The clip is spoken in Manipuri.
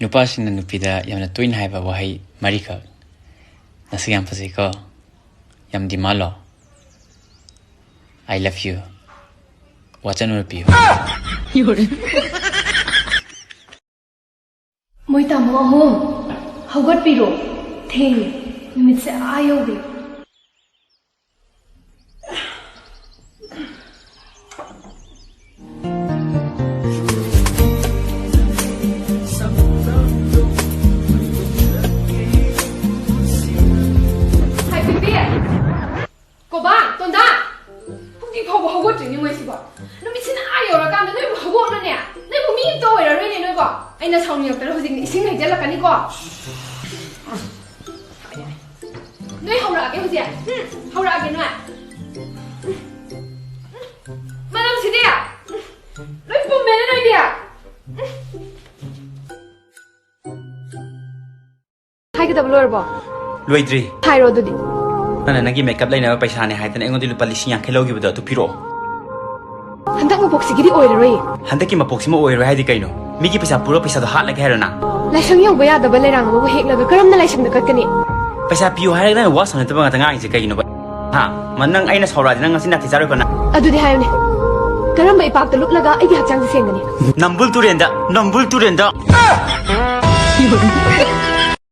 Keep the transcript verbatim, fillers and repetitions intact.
ꯅꯨꯄꯥꯁꯤꯡꯅ ꯅꯨꯄꯤꯗ ꯌꯥꯝꯅ ꯇꯣꯏꯅ ꯍꯥꯏꯕ ꯋꯥꯍꯩ ꯃꯔꯤꯈꯛ꯫ "ꯅꯁꯛ ꯌꯥꯝ ꯐꯖꯩꯀꯣ꯫ ꯌꯥꯝ ꯗꯤꯃꯥꯟꯂꯣ꯫ I love you꯫ ꯋꯥꯆꯟ ꯑꯣꯏꯔꯛꯄꯤꯌꯨ"꯫ ꯃꯣꯏ ꯇꯥꯃꯣ ꯑꯍꯨꯝ, ꯍꯧꯒꯠꯄꯤꯔꯣ꯫ ꯊꯦꯡꯉꯦ꯫ ꯅꯨꯃꯤꯠꯁꯦ ꯑꯥ ꯌꯧꯔꯦ꯫ ꯍꯥꯏ, ꯕꯦꯕꯤ! ꯀꯣꯕꯥ! ꯇꯣꯟꯗꯥ! ꯍꯧꯖꯤꯛ ꯐꯥꯎꯕ ꯍꯧꯒꯠꯇ꯭ꯔꯤꯅꯦ ꯃꯣꯏꯁꯤꯕꯣ꯫ ꯅꯨꯃꯤꯠꯁꯤꯅ ꯑꯥ ꯌꯧꯔꯀꯥꯟꯗ ꯅꯣꯏꯕꯨ ꯍꯧꯒꯠꯂꯣꯅꯦ꯫ ꯅꯣꯏꯕꯨ ꯃꯤ ꯑꯝꯇ ꯑꯣꯏꯔꯔꯣꯏꯅꯦ ꯅꯣꯏꯕꯣ꯫ ꯑꯩꯅ ꯁꯥꯎꯅꯤꯡꯉꯛꯇꯅ ꯍꯧꯖꯤꯛ ꯏꯁꯤꯡ ꯍꯩꯖꯤꯜꯂꯛꯀꯅꯤꯀꯣ꯫ ꯅꯣꯏ ꯍꯧꯔꯛꯑꯒꯦ ꯍꯧꯖꯤꯛ꯫ ꯎꯝ, ꯍꯧꯔꯛꯑꯒꯦ ꯅꯣꯏ꯫ ꯃꯅꯝꯁꯤꯗꯤ! ꯂꯣꯏ ꯄꯨꯝꯃꯦꯅꯦ ꯅꯣꯏꯗꯤ! ꯍꯥꯏꯒꯗꯕ ꯂꯣꯏꯔꯕꯣ? ꯂꯣꯏꯗ꯭ꯔꯤ꯫ ꯍꯥꯏꯔꯣ ꯑꯗꯨꯗꯤ꯫ ꯅꯪꯅ ꯅꯪꯒꯤ ꯃꯦꯀꯞ ꯂꯩꯅꯕ ꯄꯩꯁꯥꯅꯦ ꯍꯥꯏꯗꯅ ꯑꯩꯉꯣꯟꯗ ꯂꯨꯄꯥ ꯂꯤꯁꯤꯡ ꯌꯥꯡꯈꯩ ꯂꯧꯈꯤꯕꯗꯣ ꯑꯗꯨ ꯄꯤꯔꯛꯑꯣ꯫ ꯍꯟꯗꯛ ꯃꯄꯣꯛꯁꯤꯒꯤꯗꯤ ꯑꯣꯏꯔꯔꯣꯏ꯫ ꯍꯟꯗꯛꯀꯤ ꯃꯄꯣꯛꯁꯤꯃ ꯑꯣꯏꯔꯣꯏ ꯍꯥꯏꯗꯤ ꯀꯩꯅꯣ? ꯃꯤꯒꯤ ꯄꯩꯁꯥ ꯄꯨꯔ ꯄꯩꯁꯥꯗꯣ ꯍꯥꯠꯂꯒꯦ ꯍꯥꯏꯔꯣ ꯅꯪ? ꯂꯥꯏꯁꯪ ꯌꯧꯕ ꯌꯥꯗꯕ ꯂꯩꯔꯥꯡ ꯑꯃꯕꯨ ꯍꯦꯛꯂꯒ ꯀꯔꯝꯅ ꯂꯥꯏꯁꯪꯗ ꯀꯠꯀꯅꯤ? ꯄꯩꯁꯥ ꯄꯤꯌꯨ ꯍꯥꯏꯔꯒ ꯅꯪꯅ ꯋꯥ ꯁꯥꯟꯅꯗꯕ ꯉꯥꯛꯇ ꯉꯥꯡꯉꯤꯁꯦ ꯀꯩꯒꯤꯅꯣꯕ? ꯍꯥ? ꯃ-, ꯅꯪ ꯑꯩꯅ ꯁꯥꯎꯔꯛꯑꯗꯤ ꯅꯪ ꯉꯁꯤ ꯅꯥꯊꯤ ꯆꯥꯔꯣꯏꯀꯣ ꯅꯪ? ꯑꯗꯨꯗꯤ ꯍꯥꯏꯌꯨꯅꯦ, ꯀꯔꯝꯕ ꯏꯄꯥꯛꯇ ꯂꯨꯞꯂꯒ ꯑꯩꯒꯤ ꯍꯛꯆꯥꯡꯁꯦ ꯁꯦꯡꯒꯅꯤ? ꯅꯝꯕꯨꯜ ꯇꯨꯔꯦꯟꯗ, ꯅꯝꯕꯨꯜ ꯇꯨꯔꯦꯟꯗ!